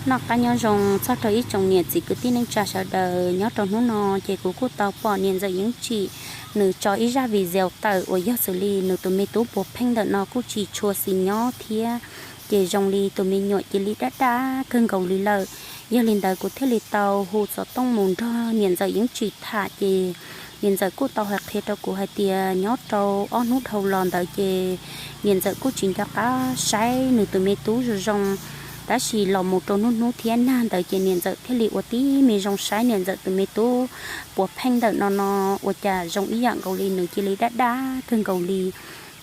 Noj qab nyob zoo txog rau ib tsoom niam txiv kwv tij neej tsa sawv daws. Nyob rau hnub no ces kuv kuj tau pom niam ntxawm Yeeb Tsim nws tso ib zaj video tawm uas yog xws li nws tus me tub puas pheej ntawm no kuj tsis tshua xis nyob thiab, ces zoo li tus me nyuam cia li daj daj kawg nkaus li lawm. Yog li ntawd kuv thiaj li tau hu xov tooj mus nrog niam ntxawm Yeeb Tsim tham, ces niam ntxawm kuj tau hais qhia rau kuv hais tias nyob rau ob hnub dhau los ntawd ces niam ntxawm kuj tsis nco qab saib nws tus me tub zoo zoo, tab sis los mus rau hnub hnub thiab nag ntawd ces niam ntxawm thiaj li ua tib me zoo saib niam ntxawm tus me tub puas pheej ntawm no no, ua cas zoo ib yam nkaus li nws cia li daj daj kawg nkaus li.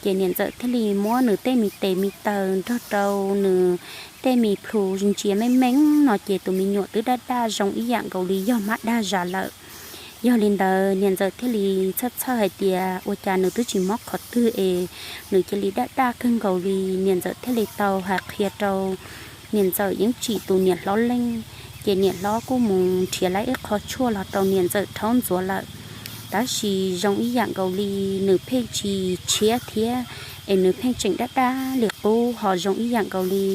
Ces niam ntxawm thiaj li muab nws tej me tes me taw nrog rau nws tej me plhu ntsia meej meej no ces tus me nyuam twb daj daj zoo ib yam nkaus li yog mab dag zas lawm. Yog li ntawd niam ntxawm thiaj li txhawj txhawj hais tias ua cas nws twb tsis mob qhov twg es nws cia li daj daj kawg nkaus li. Niam ntxawm thiaj li tau hais qhia rau niam ntxawm Yeeb Tsim tus niam hlob leej, ces niam hlob kuj mus nrhiav lawm ib qho tshuaj los rau niam ntxawm rhaub ntxuav lawm, tab sis zoo ib yam nkaus li nws pheej tsis tshiab thiab, es nws pheej tseem daj daj li qub ho zoo ib yam nkaus li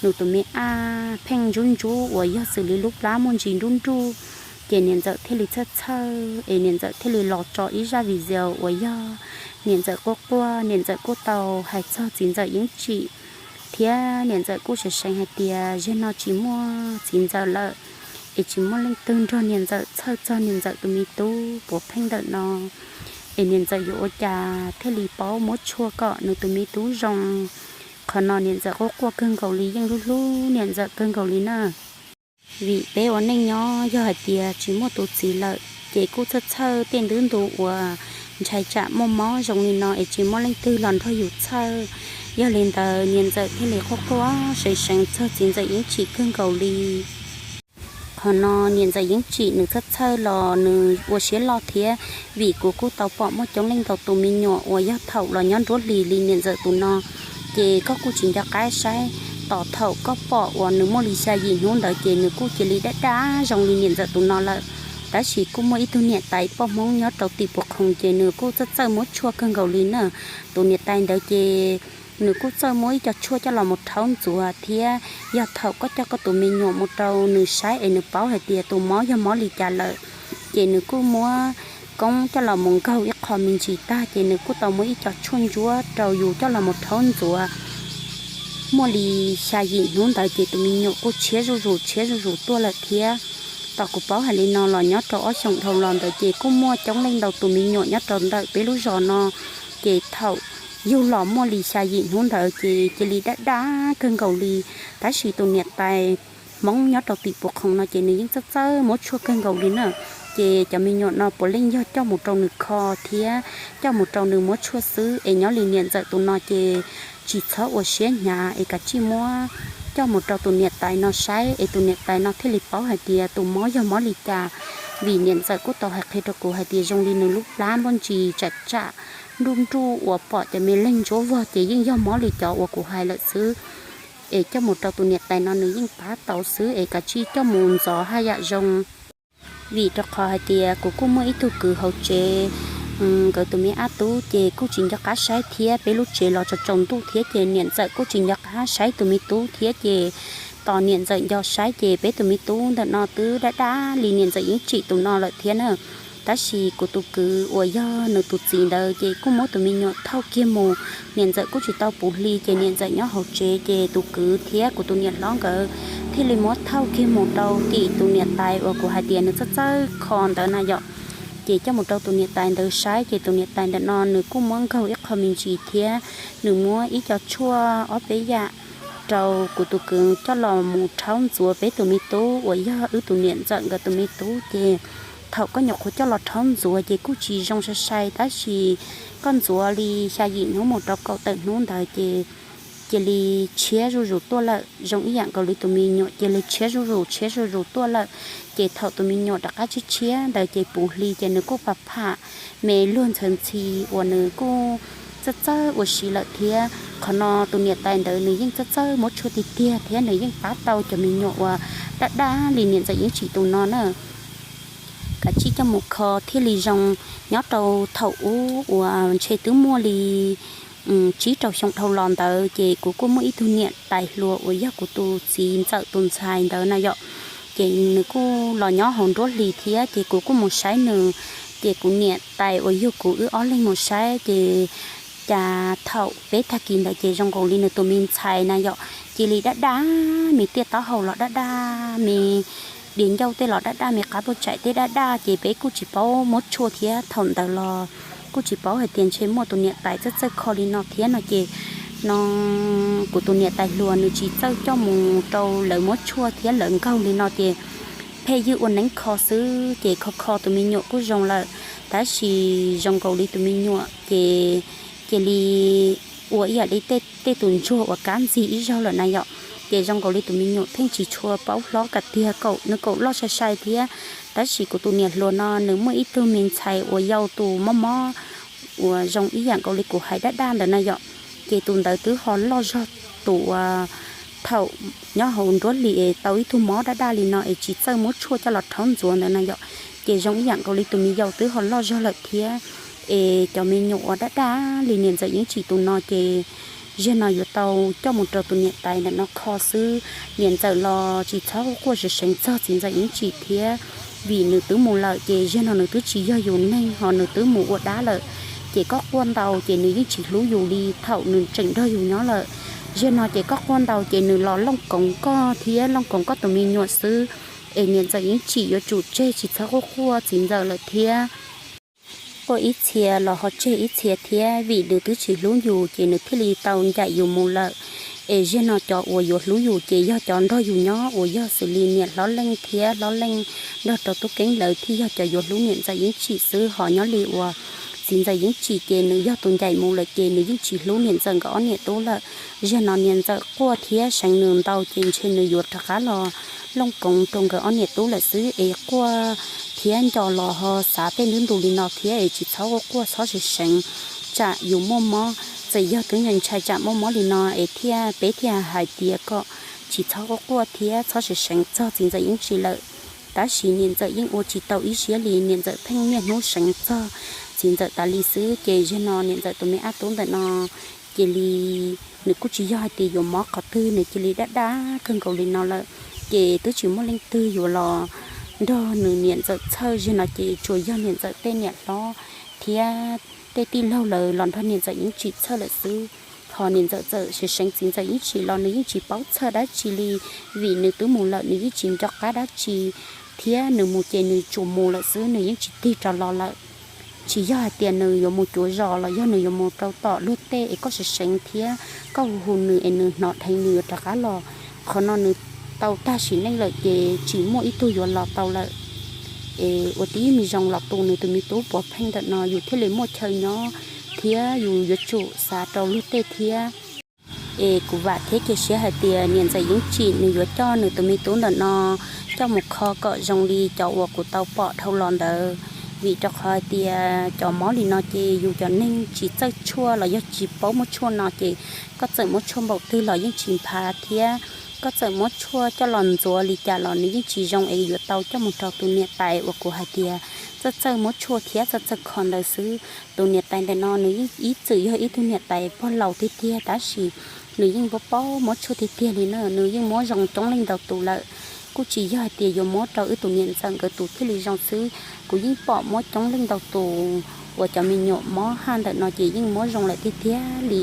nws tus me aj pheej ntsub ntsub uas yog xws li lub plab muaj ntsis nruj nruj. Ces niam ntxawm thiaj li txhawj txhawj es niam ntxawm thiaj li los tso ib zaj video uas yog niam ntxawm quaj quaj, niam ntxawm kuj tau hais txog txiv ntxawm Yeeb Tsim thiab niam ntxawm kuj seev seev hais tias zaum no tsis muaj txiv ntxawm lawm, es tsis muaj leej twg nrog niam ntxawm txhawj txog niam ntxawm tus me tub puas pheej ntawm no, es niam ntxawm yuav ua cas thiaj li paub muab tshuaj kom nws tus me tub zoo. Qhov no niam ntxawm quaj quaj kawg nkaus li, yeej hlub hlub niam ntxawm kawg nkaus li na. Vim peb ua neej nyob yog hais tias tsis muaj tus txiv lawm ces kuj txhawj txhawj tej ntu ntu uas ntshai tsam muaj mob zoo li no es tsis muaj leej twg los nrog yus txhawj. Yog li ntawd niam ntxawm thiaj li quaj quaj seev seev txog txiv ntxawm Yeeb Tsim kawg nkaus li. Qhov no niam ntxawm Yeeb Tsim nws txhawj txhawj los nws ua siab loj thiab, vim kuv kuj tau pom muaj coob leej ntau tus me nyuam uas yog thaum los nyob nruab hlis li niam ntxawm tus no, ces koj kuj tsis nco qab saib, tos thaum koj pom uas nws muaj li xya yim hnub ntawd ces nws kuj cia li daj daj zoo li niam ntxawm tus no lawm. Tab sis kuj muaj ib tug niam tais poj Hmoob nyob rau tim Pus Khoos ces nws kuj txawj txawj muab tshuaj kawg nkaus li na. Tus niam tais ntawd ces nws kuj txawj muab ib co tshuaj coj los mus rhaub ntxuav thiab, yog thaum koj coj koj tus me nyuam mus rau nws saib es nws paub hais tias tus mob yog mob li cas lawm, ces nws kuj muab koob coj los mus nkaug ib qho me ntsis tag ces nws kuj tau muab ib co tshuaj ntsuab rau yus coj los mus rhaub ntxuav. Muaj li xya yim hnub ntawd ces tus me nyuam kuj tshiab zuj zus tshiab zuj zus tuaj lawm thiab. Tos kuv paub hais li no los nyob rau ob xyoos dhau los ntawd ces kuj muaj coob leej ntau tus me nyuam nyob rau ntawm peb lub zos no, ces thaum yug los muaj li xya yim hnub ntawd ces cia li daj daj kawg nkaus li. Tab sis tus niam tais Hmoob nyob rau tim Pus Khoos no ces nws yeej txawj txawj muab tshuaj kawg nkaus li na. Ces cov me nyuam no puav leej yog coj mus rau nws kho thiab coj mus rau nws muab tshuaj xwb, es nyob li niam ntxawm tus no ces tsis txhob ua siab hnyav es kav tsij muab coj mus rau tus niam tais no saib es tus niam tais no thiaj li paub hais tias tus mob yog mob li cas. Vim niam ntxawm kuj tau hais qhia rau kuv hais tias zoo li nws lub plab muaj ntsis tsam tsam nruj nruj uas pom cov me leeg ntsuab vog ces yeej yog mob li cov uas kuv hais lawm xwb. Es coj mus rau tus niam tais no nws yeej pab tau xwb es kav tsij coj mus ntxov haj yam zoo. Vim rau qhov hais tias kuv kuj muaj ib tug kwv hauv tsev, nkawd tus me ab tub ces kuj tsis nco qab saib thiab, peb lub tsev los tsaus tsaus ntuj thiab ces niam ntxawm kuj tsis nco qab saib tus me tub thiab ces tos niam ntxawm nco saib ces peb tus me tub ntawm no twb daj daj li niam ntxawm Yeeb Tsim tus no lawm thiab na. Tab sis kuv tus kwv uas yog nws tus txiv ntawd ces kuj muab tus me nyuam thauj kiag mus, niam ntxawm kuj tsis tau puv hli ces niam ntxawm nyob hauv tsev ces tus kwv thiab kuv tus niam hlob nkawd thiaj li muab thauj kiag mus rau tim tus niam tais uas kuv hais tias nws txawj txawj kho ntawd na yom. Ces coj mus rau tus niam tais ntawd saib ces tus niam tais ntawm no nws kuj muab nkaug ib qho me ntsis thiab, nws muab ib co tshuaj ob peb yam rau kuv tus kwv coj los mus rhaub ntxuav peb tus me tub uas yog wb tus niam ntxawm nkawd tus me tub ces thaum koj nyuam qhuav coj los rhaub ntxuav ces kuj tsis zoo sai sai, tab sis koj ntxuav li xya yim hnub mus rau kaum tawm hnub ntawd ces cia li tshiab zuj zus tuaj lawm, zoo ib yam nkaus li tus me nyuam cia li tshiab zuj zus tshiab zuj zus tuaj lawm. Ces thaum tus me nyuam rov qab tshiab tshiab ntawd ces puv hli ces nws kuj pham pham me luag ntxhawv ntxhi uas nws kuj txawj txawj ua si lawm thiab. Qhov no tus niam tais ntawd nws yeej txawj txawj muab tshuaj tiag tiag thiab nws yeej pab tau cov me nyuam uas daj daj li niam ntxawm Yeeb Tsim tus no na. Kav tsij coj mus kho thiaj li zoo. Nyob rau thaum ub uas ntshe twb muaj li tsib rau xyoo dhau los ntawd ces kuv kuj muaj ib tug niam tais hluas uas yog kuv tus txiv ntxawm tus ntxhais ntawd na yom. Ces nws kuj los nyob hauv nruab hlis thiab ces kuv kuj mus saib nws. Ces kuv niam tais uas yug kuv wb ob leeg mus saib ces cas thaum peb tag kis ntawd ces zoo nkaus li nws tus me ntxhais na yom, cia li daj daj me, tiaj taub hau los daj daj me, diav ncauj tej los daj daj me, qab puaj tsaim tej daj daj ces peb kuj tsis paub muab tshuaj thiab thaum ntawd los kuj tsis paub hais tias ntshe muaj tus niam tais txawj txawj kho li no thiab no ces no kuv tus niam tais hluas nws tsis txawj coj mus rau lawv muab tshuaj thiab lawv nkaug li no ces pheej ywj ua neeb kho xwb ces kho kho tus me nyuam kuj zoo lawm. Tab sis zoo nkaus li tus me nyuam ces cia li ua ib yam li tej tus ntsuag uas kab ntxig ib zaug lawm na yom. Ces zoo nkaus li tus me nyuam pheej tsis tshua paub hlob kiag tiag, nws kaum loj sai sai thiab. Tab sis kuv tus niam hluas no nws muaj ib tug me ntxhais uas yau tus mob mob uas zoo ib yam nkaus li kuv hais daj daj ntawd na yom. Ces tus ntawd twb ho loj zog tus uas thaum nyob hauv nruab hlis es tau ib tug mob daj daj li no es tsis txawj muab tshuaj coj los rhaub ntxuav ntawd na yom. Ces zoo ib yam nkaus li tus me yau twb ho loj zog lawm thiab. Es cov me nyuam uas daj daj li niam ntxawm Yeeb Tsim tus no ces ziag no yuav tau coj mus rau tus niam tais ntawm no kho xwb. Niam ntxawm los tsis txhob quaj seev seev txog txiv ntxawm Yeeb Tsim thiab, vim nws twb mus lawm ces ziag no nws twb tsis yog yus neeg ho nws twb mus ua dab lawm. Ces koj quaj ntau ces nws yeej tsis hlub yus li thaum nws tseem nrog yus nyob lawm. Ziag no ces koj quaj ntau ces nws los looj koov koj thiab looj koov koj tus me nyuam xwb. Es niam ntxawm Yeeb Tsim yuav tsum tseg tsis txhob quaj quaj txiv ntxawm lawm thiab. Quaj ib txhia los ho tseg ib txhia thiab, vim nws twb tsis hlub yus ces nws thiaj li tau ncaim yus mus lawm. Es ziag no cov uas yuav hlub yus ces yog cov nrog yus nyob uas yog xws li niam hlob Leej thiab hlob Leej nrog rau tub Keeb lawv thiaj yog cov yuav hlub niam ntxawm Yeeb Tsim xwb. Ho nyob li uas txiv ntxawm Yeeb Tsim ces nws yog tus ncaim mus lawm ces nws yeej tsis hlub niam ntxawm nkawd ob niam tub lawm. Ziag no niam ntxawm quaj thiab seev nws ntau ces ntshe nws yuav rov qab los looj koov rau nkawd ob niam tub lawm xwb. Es quaj thiab nco los ho xav tej ntu ntus li no thiab es tsis txhob quaj quaj, txhob seev seev, tsam yus muaj mob. Txawm yog twb ntshai tsam muaj mob li no es thiaj peb thiaj hais tias kom tsis txhob quaj quaj thiab txhob seev seev txog txiv ntxawm Yeeb Tsim lawm. Tab sis niam ntxawm yeej ua tsis tau ib siab li, niam ntxawm pheej niaj hnub seev txog txiv ntxawm tas li xwb. Ces ziag no niam ntxawm tus me ab tub ntawm no cia li, nws kuj tsis yog hais tias yuav mob qhov twg, nws cia li daj daj kawg nkaus li no lawm. Ces twb tsis muaj leej twg yuav los nrog nws niam ntxawm txhawj, ziag no ces tsuas yog niam ntxawm tej niam hlob thiab tej tij laug lawv los nrog niam ntxawm Yeeb Tsim txhawj lawm xwb. Ho niam ntxawm txawm seev seev txiv ntxawm Yeeb Tsim los nws yeej tsis paub txhawj dab tsi li, vim nws twb mus lawm nws yeej tsis nco qab dab tsi, thiab nws mus ces nws tsuas mus lawm xwb, nws yeej tsis tig rov los lawm. Tsis yog hais tias nws yuav mus cuav zos los yog nws yuav mus rau tom luag tej es koj seev seev thiab koj hu hu nws es nws hnov dheev nws yuav rov qab los. Qhov no nws tau tag sim neej lawm ces tsis muaj ib tug yuav los tau lawm. Es ua tib me zoo los tu nws tus me tub puav pheej ntawm no yus thiaj li muaj chaw nyob thiab yus yuav tsum xav rau luag tej thiab. Es kuv vam thiab cia siab hais tias niam ntxawm Yeeb Tsim nws yuav coj nws tus me tub ntawm no coj mus kho kom zoo li cov uas kuv tau pom dhau los ntawd. Vim rau qhov hais tias cov mob li no ces yus cov neeg tsis txawj tshuaj los yog tsis paub muab tshuaj no ces koj txawm muab tshuaj npaum twg los yeej tsis nphav thiab. Koj txawm muab tshuaj coj los ntxuav li cas los nws yeej tsis zoo es yuav tau coj mus rau tus niam tais uas kuv hais tias txawj txawj muab tshuaj thiab txawj txawj kho ntawd xwb. Tus niam tais ntawm no nws yeej ib txwm yog ib tug niam tais pog laus tiag tiag tab sis nws yeej paub paub muab tshuaj tiag tiag li na, nws yeej muab zoo coob leej ntau tus lawm. Kuj tsis yog hais tias yuav muab rau wb tus niam ntxawm nkawd tus thiaj li zoo xwb, kuv yeej pom muab coob leej ntau tus uas cov me nyuam mob haj ntawm no ces yeej muab zoo lawm tiag tiag li.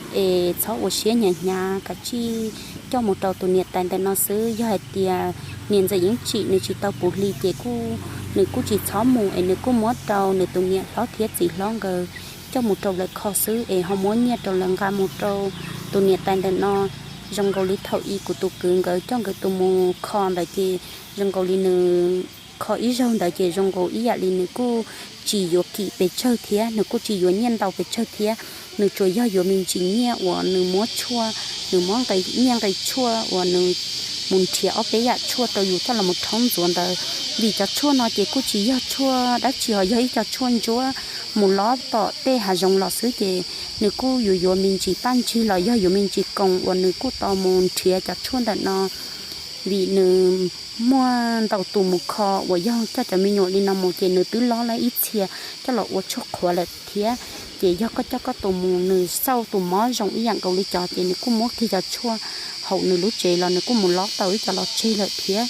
Es txhob ua siab hnyav hnyav, kav tsij coj mus rau tus niam tais ntawm no xwb. Yog hais tias niam ntxawm Yeeb Tsim nws tsis tau puv hli ces kuj, nws kuj tsis txhob mus es nws kuj muab rau nws tus niam hlob thiab txiv hlob nkawd coj mus rau lawv kho xwb es ho muab nyiaj rau lawv nqa mus rau tus niam tais ntawm no. Zoo nkaus li thaum ub kuv tus kwv nkawd coj nkawd tus mus kho ntawd ces zoo nkaus li nws kho ib zaug ntawd ces zoo nkaus ib yam li nws kuj tsis yuav kim pes tsawg thiab nws kuj tsis yuav nyiaj ntau pes tsawg thiab. Nws tsuas yog yuav me ntsis nyiaj uas nws muab tshuaj, nws muab nyiaj nqe tshuaj uas nws mus nrhiav ob peb yam tshuaj rau yus coj los rhaub ntxuav ntawd. Vim cov tshuaj no ces kuj tsis yog tshuaj dab tsi ho yog ib co tshuaj ntsuab mus lob tom tej hav zoov los xwb ces nws kuj yuav yuav me ntsis paj ntsig los yog yuav me ntsis koos uas nws kuj tau mus nrhiav cov tshuaj ntawm no. Vim nws muaj ntau tus mus kho uas yog coj cov me nyuam li no mus ces nws twb lob lawm ib txhia coj los ua tshuaj qhuav lawm thiab. Ces yog koj coj koj tus mus, nws xauj tus mob zoo ib yam nkaus li cov, ces nws kuj muab kiag cov tshuaj hauv nws lub tsev los nws kuj mus lob tau ib co los tseg lawm thiab.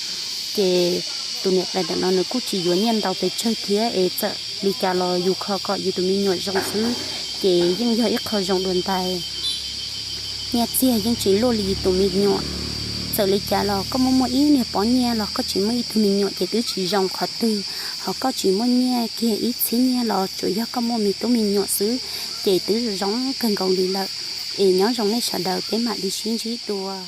Ces tus niam tais ntawm no nws kuj tsis yuav nyiaj ntau pes tsawg thiab, es txawm li cas los yus kho kom yus tus me nyuam zoo xwb, ces yeej yog ib qho zoo dua ntais. Nyiaj txiag yeej tsis luaj li yus tus me nyuam. Txawm li cas los koj muaj muaj ib niag pob nyiaj los koj tsis muaj ib tug me nyuam ces twb tsis zoo qhov twg. Ho koj tsis muaj nyiaj kiag ib txhiab nyiaj los tsuas yog koj muaj me tub me nyuam xwb, ces twb zoo kawg nkaus li lawm. Es nyob zoo nej sawv daws, peb mam li sib ntsib dua.